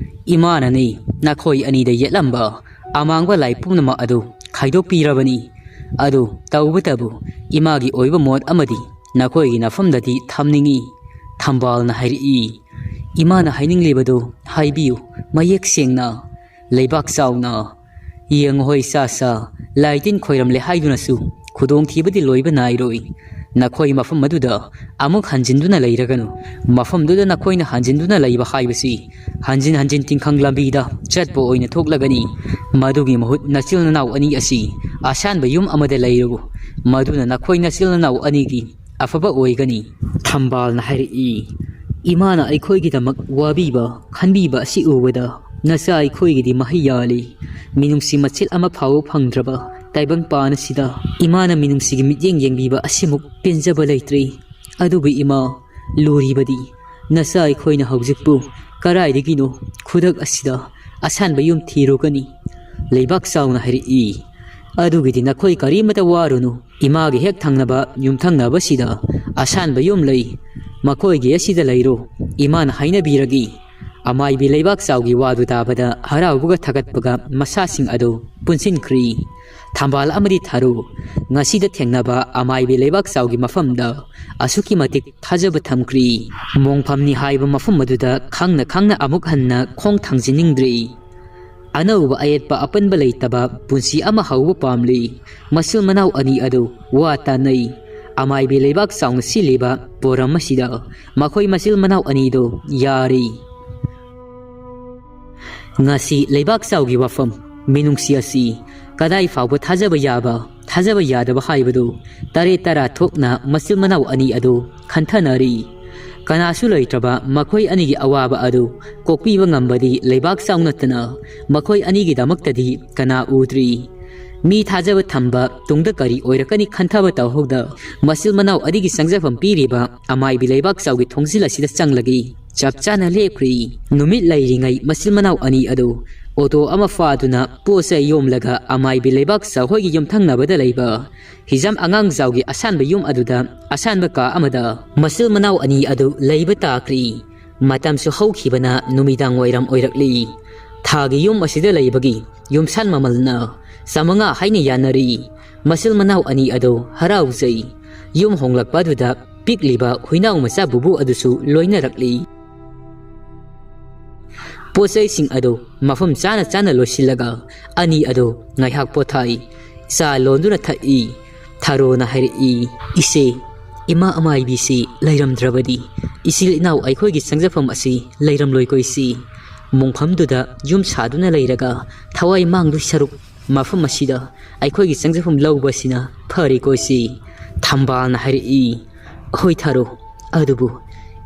"ꯏꯃꯥꯅꯅꯤ ꯅꯈꯣꯏ ꯑꯅꯤꯗ ꯌꯦꯠꯂꯝꯕ ꯑꯃꯥꯡꯕ ꯂꯥꯏ ꯄꯨꯝꯅꯃꯛ ꯑꯗꯨ ꯈꯥꯏꯗꯣꯛꯄꯤꯔꯕꯅꯤ꯫ ꯑꯗꯨ ꯇꯧꯕꯇꯕꯨ ꯏꯃꯥꯒꯤ ꯑꯣꯏꯕ ꯃꯣꯠ ꯑꯃꯗꯤ ꯅꯈꯣꯏꯒꯤ ꯅꯐꯝꯗꯗꯤ ꯊꯝꯅꯤꯡꯏ꯫" ꯊꯝꯕꯥꯜꯅ ꯍꯥꯏꯔꯛꯏ, "ꯏꯃꯥꯅ ꯍꯥꯏꯅꯤꯡꯂꯤꯕꯗꯨ ꯍꯥꯏꯕꯤꯌꯨ ꯃꯌꯦꯛ ꯁꯦꯡꯅ꯫" ꯂꯩꯕꯥꯛ ꯆꯥꯎꯅ, "ꯌꯦꯡꯉꯨ ꯍꯣꯏ ꯆꯥ ꯆꯥ, ꯂꯥꯏ ꯇꯤꯟ ꯈꯣꯏꯔꯝꯂꯦ ꯍꯥꯏꯗꯨꯅꯁꯨ ꯈꯨꯗꯣꯡꯊꯤꯕꯗꯤ ꯂꯣꯏꯕ ꯅꯥꯏꯔꯣꯏ꯫ ꯅꯈꯣꯏ ꯃꯐꯝ ꯑꯗꯨꯗ ꯑꯃꯨꯛ ꯍꯟꯖꯤꯟꯗꯨꯅ ꯂꯩꯔꯒꯅꯨ꯫ ꯃꯐꯝꯗꯨꯗ ꯅꯈꯣꯏꯅ ꯍꯟꯖꯤꯟꯗꯨꯅ ꯂꯩꯕ ꯍꯥꯏꯕꯁꯤ ꯍꯟꯖꯤꯟ ꯍꯟꯖꯤꯟ ꯇꯤꯡꯈꯪ ꯂꯝꯕꯤꯗ ꯆꯠꯄ ꯑꯣꯏꯅ ꯊꯣꯛꯂꯒꯅꯤ꯫ ꯃꯗꯨꯒꯤ ꯃꯍꯨꯠ ꯅꯆꯤꯜ ꯅꯅꯥꯎ ꯑꯅꯤ ꯑꯁꯤ ꯑꯁꯥꯟꯕ ꯌꯨꯝ ꯑꯃꯗ ꯂꯩꯔꯨ꯫ ꯃꯗꯨꯅ ꯅꯈꯣꯏ ꯅꯆꯤꯜ ꯅꯅꯥꯎ ꯑꯅꯤꯒꯤ ꯑꯐꯕ ꯑꯣꯏꯒꯅꯤ꯫" ꯊꯝꯕꯥꯜꯅ ꯍꯥꯏꯔꯛꯏ, "ꯏꯃꯥꯅ ꯑꯩꯈꯣꯏꯒꯤꯗꯃꯛ ꯋꯥꯕꯤꯕ, ꯈꯟꯕꯤꯕ ꯑꯁꯤ ꯎꯕꯗ ꯅꯆꯥ ꯑꯩꯈꯣꯏꯒꯤꯗꯤ ꯃꯍꯩ ꯌꯥꯜꯂꯤ꯫ ꯃꯤꯅꯨꯡꯁꯤ ꯃꯆꯦꯠ ꯑꯃ ꯐꯥꯎꯕ ꯐꯪꯗ꯭ꯔꯕ ꯇꯥꯏꯕꯪꯄꯥꯟ ꯑꯁꯤꯗ ꯏꯃꯥꯅ ꯃꯤꯅꯨꯡꯁꯤꯒꯤ ꯃꯤꯠꯌꯦꯡ ꯌꯦꯡꯕꯤꯕ ꯑꯁꯤꯃꯨꯛ ꯄꯦꯟꯖꯕ ꯂꯩꯇ꯭ꯔꯤ꯫ ꯑꯗꯨꯕꯨ ꯏꯃꯥ, ꯂꯨꯔꯤꯕꯗꯤ ꯅꯆꯥ ꯑꯩꯈꯣꯏꯅ ꯍꯧꯖꯤꯛꯄꯨ ꯀꯗꯥꯏꯗꯒꯤꯅꯣ ꯈꯨꯗꯛ ꯑꯁꯤꯗ ꯑꯁꯥꯟꯕ ꯌꯨꯝ ꯊꯤꯔꯨꯒꯅꯤ?" ꯂꯩꯕꯥꯛ ꯆꯥꯎꯅ ꯍꯥꯏꯔꯛꯏ, "ꯑꯗꯨꯒꯤꯗꯤ ꯅꯈꯣꯏ ꯀꯔꯤꯃꯇ ꯋꯥꯔꯨꯅꯨ꯫ ꯏꯃꯥꯒꯤ ꯍꯦꯛ ꯊꯪꯅꯕ ꯌꯨꯝꯊꯪꯅꯕꯁꯤꯗ ꯑꯁꯥꯟꯕ ꯌꯨꯝ ꯂꯩ꯫ ꯃꯈꯣꯏꯒꯤ ꯑꯁꯤꯗ ꯂꯩꯔꯣ꯫ ꯏꯃꯥꯅ ꯍꯥꯏꯅꯕꯤꯔꯒꯦ꯫" ꯑꯃꯥꯏꯕꯤ ꯂꯩꯕꯥꯛ ꯆꯥꯎꯒꯤ ꯋꯥꯗꯨ ꯇꯥꯕꯗ ꯍꯔꯥꯎꯕꯒ ꯊꯥꯒꯠꯄꯒ ꯃꯁꯥꯁꯤꯡ ꯑꯗꯨ ꯄꯨꯟꯁꯤꯟꯈ꯭ꯔꯤ꯫ ꯊꯝꯕꯥꯜ ꯑꯃꯗꯤ ꯊꯔꯨ ꯉꯁꯤꯗ ꯊꯦꯡꯅꯕ ꯑꯃꯥꯏꯕꯤ ꯂꯩꯕꯥꯛ ꯆꯥꯎꯒꯤ ꯃꯐꯝꯗ ꯑꯁꯨꯛꯀꯤ ꯃꯇꯤꯛ ꯊꯥꯖꯕ ꯊꯝꯈ꯭ꯔꯤ꯫ ꯃꯣꯡꯐꯝꯅꯤ ꯍꯥꯏꯕ ꯃꯐꯝ ꯑꯗꯨꯗ ꯈꯪꯅ ꯈꯪꯅ ꯑꯃꯨꯛ ꯍꯟꯅ ꯈꯣꯡ ꯊꯥꯡꯖꯤꯟꯅꯤꯡꯗ꯭ꯔꯤ꯫ ꯑꯅꯧꯕ ꯑꯌꯦꯠꯄ ꯑꯄꯟꯕ ꯂꯩꯇꯕ ꯄꯨꯟꯁꯤ ꯑꯃ ꯍꯧꯕ ꯄꯥꯝꯂꯤ꯫ ꯃꯆꯤꯜ ꯃꯅꯥꯎ ꯑꯅꯤ ꯑꯗꯨ ꯋꯥ ꯇꯥꯅꯩ꯫ ꯑꯃꯥꯏꯕꯤ ꯂꯩꯕꯥꯛ ꯆꯥꯎꯅ ꯁꯤꯜꯂꯤꯕ ꯄꯣꯔꯝ ꯑꯁꯤꯗ ꯃꯈꯣꯏ ꯃꯆꯤꯜ ꯃꯅꯥꯎ ꯑꯅꯤꯗꯨ ꯌꯥꯔꯤ꯫ ꯉꯁꯤ ꯂꯩꯕꯥꯛ ꯆꯥꯎꯒꯤ ꯋꯥꯐꯝ, ꯃꯤꯅꯨꯡꯁꯤ ꯑꯁꯤ ꯀꯗꯥꯏ ꯐꯥꯎꯕ ꯊꯥꯖꯕ ꯌꯥꯕ, ꯊꯥꯖꯕ ꯌꯥꯗꯕ ꯍꯥꯏꯕꯗꯨ ꯇꯔꯦꯠ ꯇꯔꯥ ꯊꯣꯛꯅ ꯃꯆꯤꯜ ꯃꯅꯥꯎ ꯑꯅꯤ ꯑꯗꯨ ꯈꯟꯊꯅꯔꯤ꯫ ꯀꯅꯥꯁꯨ ꯂꯩꯇ꯭ꯔꯕ ꯃꯈꯣꯏ ꯑꯅꯤꯒꯤ ꯑꯋꯥꯕ ꯑꯗꯨ ꯀꯣꯛꯄꯤꯕ ꯉꯝꯕꯗꯤ ꯂꯩꯕꯥꯛ ꯆꯥꯎ ꯅꯠꯇꯅ ꯃꯈꯣꯏ ꯑꯅꯤꯒꯤꯗꯃꯛꯇꯗꯤ ꯀꯅꯥ ꯎꯗ꯭ꯔꯤ꯫ ꯃꯤ ꯊꯥꯖꯕ ꯊꯝꯕ, ꯇꯨꯡꯗ ꯀꯔꯤ ꯑꯣꯏꯔꯛꯀꯅꯤ ꯈꯟꯊꯕ ꯇꯧꯍꯧꯗ ꯃꯆꯤꯜ ꯃꯅꯥꯎ ꯑꯅꯤꯒꯤ ꯆꯪꯖꯐꯝ ꯄꯤꯔꯤꯕ ꯑꯃꯥꯏꯕꯤ ꯂꯩꯕꯥꯛ ꯆꯥꯎꯒꯤ ꯊꯣꯡꯖꯤꯜ ꯑꯁꯤꯗ ꯆꯪꯂꯒꯦ꯫ ꯆꯞ ꯆꯥꯅ ꯂꯦꯞꯈ꯭ꯔꯤ꯫ ꯅꯨꯃꯤꯠ ꯂꯩꯔꯤꯉꯩ ꯃꯆꯤꯜ ꯃꯅꯥꯎ ꯑꯅꯤ ꯑꯗꯨ ꯑꯣꯇꯣ ꯑꯃ ꯐꯥꯗꯨꯅ ꯄꯣꯠ ꯆꯩ ꯌꯣꯝꯂꯒ ꯑꯃꯥꯏꯕꯤ ꯂꯩꯕꯥꯛ ꯆꯥꯎꯍꯣꯏꯒꯤ ꯌꯨꯝꯊꯪꯅꯕꯗ ꯂꯩꯕ ꯍꯤꯖꯝ ꯑꯉꯥꯡꯖꯥꯎꯒꯤ ꯑꯁꯥꯟꯕ ꯌꯨꯝ ꯑꯗꯨꯗ ꯑꯁꯥꯟꯕ ꯀꯥ ꯑꯃꯗ ꯃꯆꯤꯜ ꯃꯅꯥꯎ ꯑꯅꯤ ꯑꯗꯨ ꯂꯩꯕ ꯇꯥꯈ꯭ꯔꯤ꯫ ꯃꯇꯝꯁꯨ ꯍꯧꯈꯤꯕꯅ ꯅꯨꯃꯤꯗꯥꯡ ꯋꯥꯏꯔꯝ ꯑꯣꯏꯔꯛꯂꯤ꯫ ꯊꯥꯒꯤ ꯌꯨꯝ ꯑꯁꯤꯗ ꯂꯩꯕꯒꯤ ꯌꯨꯝꯁꯥꯟ ꯃꯃꯜꯅ ꯆꯥꯃꯉꯥ ꯍꯥꯏꯅ ꯌꯥꯅꯔꯤ꯫ ꯃꯆꯤꯜ ꯃꯅꯥꯎ ꯑꯅꯤ ꯑꯗꯨ ꯍꯔꯥꯎꯖꯩ꯫ ꯌꯨꯝ ꯍꯣꯡꯂꯛꯄ ꯑꯗꯨꯗ ꯄꯤꯛꯂꯤꯕ ꯍꯨꯏꯅꯥꯎ ꯃꯆꯥ ꯕꯨꯕꯨ ꯑꯗꯨꯁꯨ ꯂꯣꯏꯅꯔꯛꯂꯤ꯫ ꯄꯣꯠ ꯆꯩꯁꯤꯡ ꯑꯗꯨ ꯃꯐꯝ ꯆꯥꯅ ꯆꯥꯅ ꯂꯣꯏꯁꯤꯜꯂꯒ ꯑꯅꯤ ꯑꯗꯨ ꯉꯥꯏꯍꯥꯛ ꯄꯣꯊꯥꯏ꯫ ꯆꯥ ꯂꯣꯟꯗꯨꯅ ꯊꯛꯏ꯫ ꯊꯔꯣꯅ ꯍꯥꯏꯔꯛꯏ, "ꯏꯆꯦ, ꯏꯃꯥ ꯑꯃꯥꯏꯕꯤꯁꯤ ꯂꯩꯔꯝꯗ꯭ꯔꯕꯗꯤ ꯏꯆꯤꯜ ꯏꯅꯥꯎ ꯑꯩꯈꯣꯏꯒꯤ ꯆꯪꯖꯐꯝ ꯑꯁꯤ ꯂꯩꯔꯝꯂꯣꯏꯀꯣ ꯏꯆꯦ꯫ ꯃꯣꯡꯐꯝꯗꯨꯗ ꯌꯨꯝ ꯁꯥꯗꯨꯅ ꯂꯩꯔꯒ ꯊꯋꯥꯏ ꯃꯥꯡꯗꯣꯏ ꯁꯔꯨꯛ ꯃꯐꯝ ꯑꯁꯤꯗ ꯑꯩꯈꯣꯏꯒꯤ ꯆꯪꯖꯐꯝ ꯂꯧꯕ ꯑꯁꯤꯅ ꯐꯔꯦꯀꯣ ꯏꯆꯦ꯫" ꯊꯝꯕꯥꯜꯅ ꯍꯥꯏꯔꯛꯏ, "ꯍꯣꯏ ꯊꯥꯔꯣ, ꯑꯗꯨꯕꯨ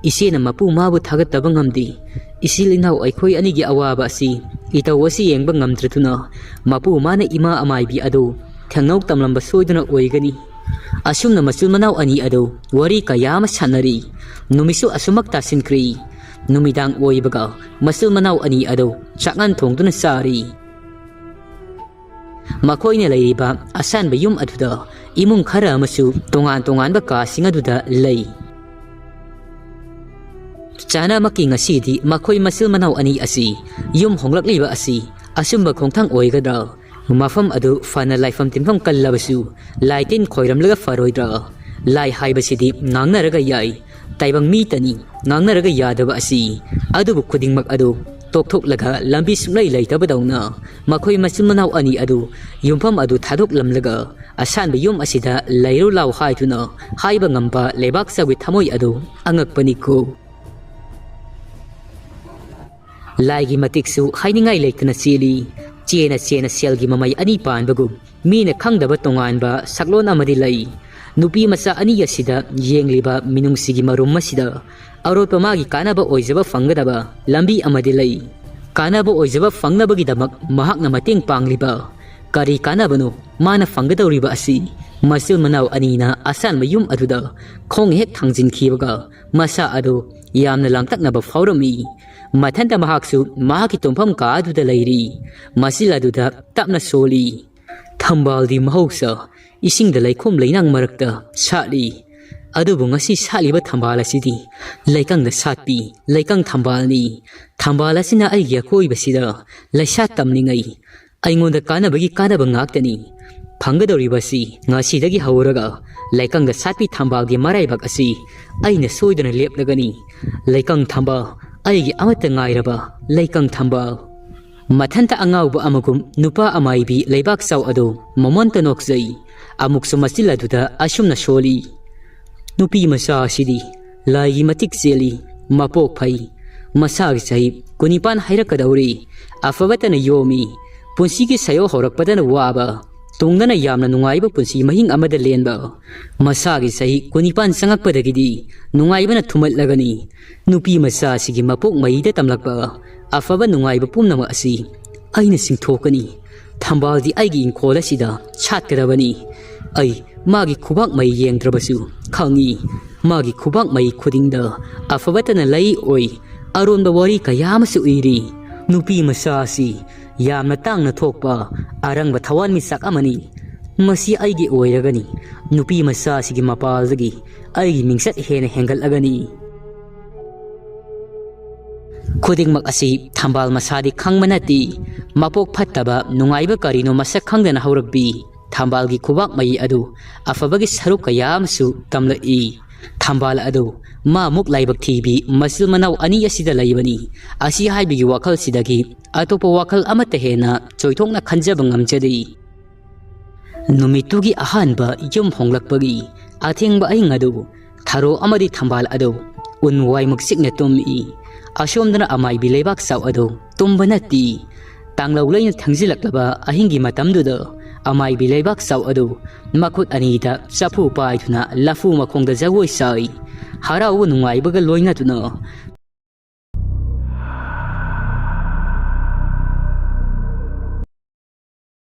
ꯏꯆꯦꯅ ꯃꯄꯨ ꯃꯥꯕꯨ ꯊꯥꯒꯠꯇꯕ ꯉꯝꯗꯦ꯫ ꯏꯆꯤꯜ ꯏꯅꯥꯎ ꯑꯩꯈꯣꯏ ꯑꯅꯤꯒꯤ ꯑꯋꯥꯕ ꯑꯁꯤ ꯏꯇꯧ ꯑꯁꯤ ꯌꯦꯡꯕ ꯉꯝꯗ꯭ꯔꯗꯨꯅ ꯃꯄꯨ ꯃꯥꯅ ꯏꯃꯥ ꯑꯃꯥꯏꯕꯤ ꯑꯗꯨ ꯊꯦꯡꯅꯧ ꯇꯝꯂꯝꯕ ꯁꯣꯏꯗꯅ ꯑꯣꯏꯒꯅꯤ꯫" ꯑꯁꯨꯝꯅ ꯃꯆꯤꯜ ꯃꯅꯥꯎ ꯑꯅꯤ ꯑꯗꯨ ꯋꯥꯔꯤ ꯀꯌꯥ ꯑꯃ ꯁꯥꯟꯅꯔꯤ꯫ ꯅꯨꯃꯤꯠꯁꯨ ꯑꯁꯨꯃꯛ ꯇꯥꯁꯤꯟꯈ꯭ꯔꯤ꯫ ꯅꯨꯃꯤꯗꯥꯡ ꯑꯣꯏꯕꯒ ꯃꯆꯤꯜ ꯃꯅꯥꯎ ꯑꯅꯤ ꯑꯗꯨ ꯆꯥꯛꯉꯟ ꯊꯣꯡꯗꯨꯅ ꯆꯥꯔꯤ꯫ ꯃꯈꯣꯏꯅ ꯂꯩꯔꯤꯕ ꯑꯁꯥꯟꯕ ꯌꯨꯝ ꯑꯗꯨꯗ ꯏꯃꯨꯡ ꯈꯔ ꯑꯃꯁꯨ ꯇꯣꯉꯥꯟ ꯇꯣꯉꯥꯟꯕ ꯀꯥꯁꯤꯡ ꯑꯗꯨꯗ ꯂꯩ꯫ ꯆꯥꯅꯃꯛꯀꯤ ꯉꯁꯤꯗꯤ ꯃꯈꯣꯏ ꯃꯆꯤꯜ ꯃꯅꯥꯎ ꯑꯅꯤ ꯑꯁꯤ ꯌꯨꯝ ꯍꯣꯡꯂꯛꯂꯤꯕ ꯑꯁꯤ ꯑꯆꯨꯝꯕ ꯈꯣꯡꯊꯥꯡ ꯑꯣꯏꯒꯗ꯭ꯔꯥ? ꯃꯐꯝ ꯑꯗꯨ ꯐꯅ ꯂꯥꯏꯐꯝ ꯇꯤꯟꯐꯝ ꯀꯜꯂꯕꯁꯨ, ꯂꯥꯏ ꯇꯤꯟ ꯈꯣꯏꯔꯝꯂꯒ ꯐꯔꯣꯏꯗ꯭ꯔꯥ? ꯂꯥꯏ ꯍꯥꯏꯕꯁꯤꯗꯤ ꯉꯥꯡꯅꯔꯒ ꯌꯥꯏ, ꯇꯥꯏꯕꯪ ꯃꯤꯇꯅꯤ ꯉꯥꯡꯅꯔꯒ ꯌꯥꯗꯕ ꯑꯁꯤ꯫ ꯑꯗꯨꯕꯨ ꯈꯨꯗꯤꯡꯃꯛ ꯑꯗꯨ ꯇꯣꯛꯊꯣꯛꯂꯒ ꯂꯝꯕꯤ ꯁꯨꯡꯂꯩ ꯂꯩꯇꯕꯗꯧꯅ ꯃꯈꯣꯏ ꯃꯆꯤꯟ ꯃꯅꯥꯎ ꯑꯅꯤ ꯑꯗꯨ ꯌꯨꯝꯐꯝ ꯑꯗꯨ ꯊꯥꯗꯣꯛꯂꯝꯂꯒ ꯑꯁꯥꯟꯕ ꯌꯨꯝ ꯑꯁꯤꯗ ꯂꯩꯔꯨ ꯂꯥꯎ ꯍꯥꯏꯗꯨꯅ ꯍꯥꯏꯕ ꯉꯝꯕ ꯂꯩꯕꯥꯛ ꯆꯥꯎꯒꯤ ꯊꯃꯣꯏ ꯑꯗꯨ ꯑꯉꯛꯄꯅꯤꯀꯣ꯫ ꯂꯥꯏꯒꯤ ꯃꯇꯤꯛꯁꯨ ꯍꯥꯏꯅꯤꯡꯉꯥꯏ ꯂꯩꯇꯅ ꯆꯦꯜꯂꯤ꯫ ꯆꯦꯅ ꯆꯦꯅ ꯁꯦꯜꯒꯤ ꯃꯃꯩ ꯑꯅꯤ ꯄꯥꯟꯕꯒꯨꯝ ꯃꯤꯅ ꯈꯪꯗꯕ ꯇꯣꯉꯥꯟꯕ ꯁꯛꯂꯣꯟ ꯑꯃꯗꯤ ꯂꯩ꯫ ꯅꯨꯄꯤ ꯃꯆꯥ ꯑꯅꯤ ꯑꯁꯤꯗ ꯌꯦꯡꯂꯤꯕ ꯃꯤꯅꯨꯡꯁꯤꯒꯤ ꯃꯔꯨꯝ ꯑꯁꯤꯗ ꯑꯔꯣꯠꯄ ꯃꯥꯒꯤ ꯀꯥꯟꯅꯕ ꯑꯣꯏꯖꯕ ꯐꯪꯒꯗꯕ ꯂꯝꯕꯤ ꯑꯃꯗꯤ ꯂꯩ꯫ ꯀꯥꯟꯅꯕ ꯑꯣꯏꯖꯕ ꯐꯪꯅꯕꯒꯤꯗꯃꯛ ꯃꯍꯥꯛꯅ ꯃꯇꯦꯡ ꯄꯥꯡꯂꯤꯕ ꯀꯔꯤ ꯀꯥꯟꯅꯕꯅꯣ ꯃꯥꯅ ꯐꯪꯒꯗꯧꯔꯤꯕ ꯑꯁꯤ? ꯃꯆꯤꯟ ꯃꯅꯥꯎ ꯑꯅꯤꯅ ꯑꯁꯥꯟꯕ ꯌꯨꯝ ꯑꯗꯨꯗ ꯈꯣꯡ ꯍꯦꯛ ꯊꯥꯡꯖꯤꯟꯈꯤꯕꯒ ꯃꯁꯥ ꯑꯗꯨ ꯌꯥꯝꯅ ꯂꯥꯡꯇꯛꯅꯕ ꯐꯥꯎꯔꯝꯃꯤ꯫ ꯃꯊꯟꯇ ꯃꯍꯥꯛꯁꯨ ꯃꯍꯥꯛꯀꯤ ꯇꯨꯝꯐꯝ ꯀꯥ ꯑꯗꯨꯗ ꯂꯩꯔꯤ꯫ ꯃꯆꯤꯜ ꯑꯗꯨꯗ ꯇꯞꯅ ꯁꯣꯜꯂꯤ꯫ ꯊꯝꯕꯥꯜꯗꯤ ꯃꯍꯧꯁꯥ ꯏꯁꯤꯡꯗ ꯂꯩꯈꯣꯝ ꯂꯩꯅꯥꯡ ꯃꯔꯛꯇ ꯁꯥꯠꯂꯤ꯫ ꯑꯗꯨꯕꯨ ꯉꯁꯤ ꯁꯥꯠꯂꯤꯕ ꯊꯝꯕꯥꯜ ꯑꯁꯤꯗꯤ ꯂꯩꯀꯪꯗ ꯁꯥꯠꯄꯤ ꯂꯩꯀꯪ ꯊꯝꯕꯥꯜꯅꯤ꯫ ꯊꯝꯕꯥꯜ ꯑꯁꯤꯅ ꯑꯩꯒꯤ ꯑꯀꯣꯏꯕꯁꯤꯗ ꯂꯩꯁꯥ ꯇꯝꯂꯤꯉꯩ ꯑꯩꯉꯣꯟꯗ ꯀꯥꯟꯅꯕꯒꯤ ꯀꯥꯟꯅꯕ ꯉꯥꯛꯇꯅꯤ꯫ ꯐꯪꯒꯗꯧꯔꯤꯕ ꯑꯁꯤ ꯉꯁꯤꯗꯒꯤ ꯍꯧꯔꯒ ꯂꯩꯀꯪꯗ ꯁꯥꯠꯄꯤ ꯊꯝꯕꯥꯜꯒꯤ ꯃꯔꯥꯏꯕꯛ ꯑꯁꯤ ꯑꯩꯅ ꯁꯣꯏꯗꯅ ꯂꯦꯞꯂꯒꯅꯤ꯫ ꯂꯩꯀꯪ ꯊꯝꯕꯥꯜ, ꯑꯩꯒꯤ ꯑꯃꯠꯇ ꯉꯥꯏꯔꯕ ꯂꯩꯀꯪ ꯊꯝꯕꯥꯜ꯫ ꯃꯊꯟꯇ ꯑꯉꯥꯎꯕ ꯑꯃꯒꯨꯝ ꯅꯨꯄꯥ ꯑꯃꯥꯏꯕꯤ ꯂꯩꯕꯥꯛ ꯆꯥꯎ ꯑꯗꯨ ꯃꯃꯣꯟꯇ ꯅꯣꯛꯆꯩ꯫ ꯑꯃꯨꯛꯁꯨ ꯃꯆꯤꯜ ꯑꯗꯨꯗ ꯑꯁꯨꯝꯅ ꯁꯣꯜꯂꯤ꯫ ꯅꯨꯄꯤ ꯃꯆꯥ ꯑꯁꯤꯗꯤ ꯂꯥꯏꯒꯤ ꯃꯇꯤꯛ ꯆꯦꯜꯂꯤ, ꯃꯄꯣꯛ ꯐꯩ, ꯃꯁꯥꯒꯤ ꯆꯍꯤ ꯀꯨꯟꯅꯤꯄꯥꯟ ꯍꯥꯏꯔꯛꯀꯗꯧꯔꯤ꯫ ꯑꯐꯕꯇꯅ ꯌꯣꯝꯃꯤ꯫ ꯄꯨꯟꯁꯤꯒꯤ ꯁꯌꯣ ꯍꯧꯔꯛꯄꯗꯅ ꯋꯥꯕ, ꯇꯨꯡꯗꯅ ꯌꯥꯝꯅ ꯅꯨꯡꯉꯥꯏꯕ ꯄꯨꯟꯁꯤ ꯃꯍꯤꯡ ꯑꯃꯗ ꯂꯦꯟꯕ꯫ ꯃꯁꯥꯒꯤ ꯆꯍꯤ ꯀꯨꯟꯅꯤꯄꯥꯟ ꯆꯪꯉꯛꯄꯗꯒꯤꯗꯤ ꯅꯨꯡꯉꯥꯏꯕꯅ ꯊꯨꯝꯍꯠꯂꯒꯅꯤ꯫ ꯅꯨꯄꯤ ꯃꯆꯥ ꯑꯁꯤꯒꯤ ꯃꯄꯣꯛ ꯃꯍꯩꯗ ꯇꯝꯂꯛꯄ ꯑꯐꯕ ꯅꯨꯡꯉꯥꯏꯕ ꯄꯨꯝꯅꯃꯛ ꯑꯁꯤ ꯑꯩꯅ ꯁꯤꯡꯊꯣꯛꯀꯅꯤ꯫ ꯊꯝꯕꯥꯜꯗꯤ ꯑꯩꯒꯤ ꯏꯪꯈꯣꯜ ꯑꯁꯤꯗ ꯁꯥꯠꯀꯗꯕꯅꯤ꯫ ꯑꯩ ꯃꯥꯒꯤ ꯈꯨꯕꯥꯛ ꯃꯩ ꯌꯦꯡꯗ꯭ꯔꯕꯁꯨ ꯈꯪꯏ꯫ ꯃꯥꯒꯤ ꯈꯨꯕꯥꯛ ꯃꯩ ꯈꯨꯗꯤꯡꯗ ꯑꯐꯕꯇꯅ ꯂꯩ ꯑꯣꯏ꯫ ꯑꯔꯣꯟꯕ ꯋꯥꯔꯤ ꯀꯌꯥ ꯑꯃꯁꯨ ꯏꯔꯤ꯫ ꯅꯨꯄꯤ ꯃꯆꯥ ꯑꯁꯤ ꯌꯥꯝꯅ ꯇꯥꯡꯅ ꯊꯣꯛꯄ ꯑꯔꯪꯕ ꯊꯋꯥꯟꯃꯤꯆꯥꯛ ꯑꯃꯅꯤ꯫ ꯃꯁꯤ ꯑꯩꯒꯤ ꯑꯣꯏꯔꯒꯅꯤ꯫ ꯅꯨꯄꯤ ꯃꯆꯥ ꯑꯁꯤꯒꯤ ꯃꯄꯥꯜꯗꯒꯤ ꯑꯩꯒꯤ ꯃꯤꯡꯆꯠ ꯍꯦꯟꯅ ꯍꯦꯟꯒꯠꯂꯒꯅꯤ꯫ ꯈꯨꯗꯤꯡꯃꯛ ꯑꯁꯤ ꯊꯝꯕꯥꯜ ꯃꯁꯥꯗꯤ ꯈꯪꯕ ꯅꯠꯇꯦ꯫ ꯃꯄꯣꯛ ꯐꯠꯇꯕ, ꯅꯨꯡꯉꯥꯏꯕ ꯀꯔꯤꯅꯣ ꯃꯁꯛ ꯈꯪꯗꯅ ꯍꯧꯔꯛꯄꯤ꯫ ꯊꯝꯕꯥꯜꯒꯤ ꯈꯨꯕꯥꯛ ꯃꯩ ꯑꯗꯨ ꯑꯐꯕꯒꯤ ꯁꯔꯨꯛ ꯀꯌꯥ ꯑꯃꯁꯨ ꯇꯝꯂꯛꯏ꯫ ꯊꯝꯕꯥꯜ ꯑꯗꯨ ꯃꯥ ꯑꯃꯨꯛ ꯂꯥꯏꯕꯛ ꯊꯤꯕꯤ ꯃꯆꯤꯜ ꯃꯅꯥꯎ ꯑꯅꯤ ꯑꯁꯤꯗ ꯂꯩꯕꯅꯤ꯫ ꯑꯁꯤ ꯍꯥꯏꯕꯒꯤ ꯋꯥꯈꯜꯁꯤꯗꯒꯤ ꯑꯇꯣꯞꯄ ꯋꯥꯈꯜ ꯑꯃꯠꯇ ꯍꯦꯟꯅ ꯆꯣꯏꯊꯣꯛꯅ ꯈꯟꯖꯕ ꯉꯝꯖꯗꯦ꯫ ꯅꯨꯃꯤꯠꯇꯨꯒꯤ ꯑꯍꯥꯟꯕ ꯌꯨꯝ ꯍꯣꯡꯂꯛꯄꯒꯤ ꯑꯊꯦꯡꯕ ꯑꯍꯤꯡ ꯑꯗꯨ ꯊꯔꯣ ꯑꯃꯗꯤ ꯊꯝꯕꯥꯜ ꯑꯗꯨ ꯎꯟ ꯋꯥꯏꯃꯛ ꯆꯤꯛꯅ ꯇꯨꯝꯃꯤ꯫ ꯑꯁꯣꯝꯗꯅ ꯑꯃꯥꯏꯕꯤ ꯂꯩꯕꯥꯛ ꯆꯥꯎ ꯑꯗꯨ ꯇꯨꯝꯕ ꯅꯠꯇꯦ꯫ ꯇꯥꯡꯂꯧ ꯂꯩꯅ ꯊꯪꯖꯤꯜꯂꯛꯂꯕ ꯑꯍꯤꯡꯒꯤ ꯃꯇꯝꯗꯨꯗ ꯑꯃꯥꯏꯕꯤ ꯂꯩꯕꯥꯛ ꯆꯥꯎ ꯑꯗꯨ ꯃꯈꯨꯠ ꯑꯅꯤꯗ ꯆꯐꯨ ꯄꯥꯏꯗꯨꯅ ꯂꯐꯨ ꯃꯈꯣꯡꯗ ꯖꯒꯣꯏ ꯁꯥꯏ꯫ ꯍꯔꯥꯎꯕ ꯅꯨꯡꯉꯥꯏꯕꯒ ꯂꯣꯏꯅꯗꯨꯅ